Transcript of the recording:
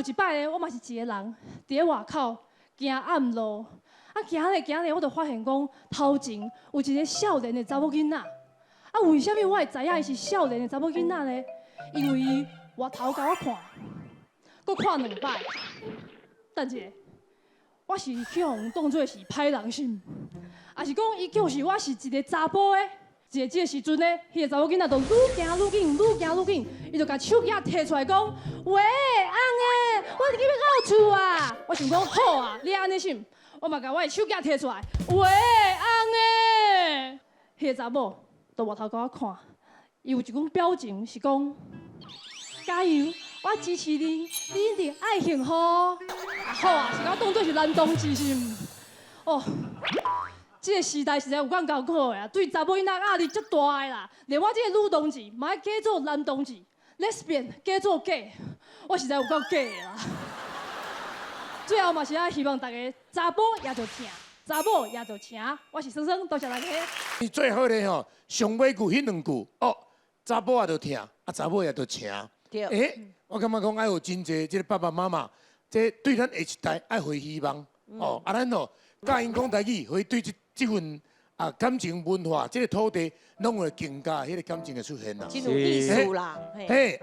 有一擺咧，我嘛是一个人佇咧外口行暗路，啊行咧行咧，我就發現講頭前有一个少年的查某囡仔。啊，為啥物我會知影伊是少年的查某囡仔咧？因為伊回頭共我看，閣看兩擺。等一下，我是去予人當做是歹人是毋？抑是講伊就是我是一个查埔的？一个這个時陣咧，彼个查某囡仔就愈行愈緊，愈行愈緊，伊就共手機仔提出來講：喂，翁的，我入去欲到厝啊！我想講好啊，你按呢是毋？我嘛共我的手機仔提出來，喂，翁的，彼个查某就回頭共我看，伊有一種表情是講：加油，我支持你，你一定愛幸福。啊好啊，是共我當做是男同志是毋？哦。這个時代實在有夠艱苦的啊，對查某囡仔壓力足大的啦。連我這个女同志嘛愛假做男同志，lesbian 假做 gay，我實在有夠假的啦。最後嘛是愛希望大家查埔也著疼，查某也著情。我是桑桑，多謝大家。你最好咧吼，上尾句彼兩句哦，查埔也著疼，啊查某也著情。對。欸，我感覺講愛有真濟這个爸爸媽媽，這對咱下一代愛予希望。哦，啊咱哦教𪜶講台語，予伊對這份啊感情文化，這个土地，攏會更加彼个感情的出現啦。真有意思啦。嘿。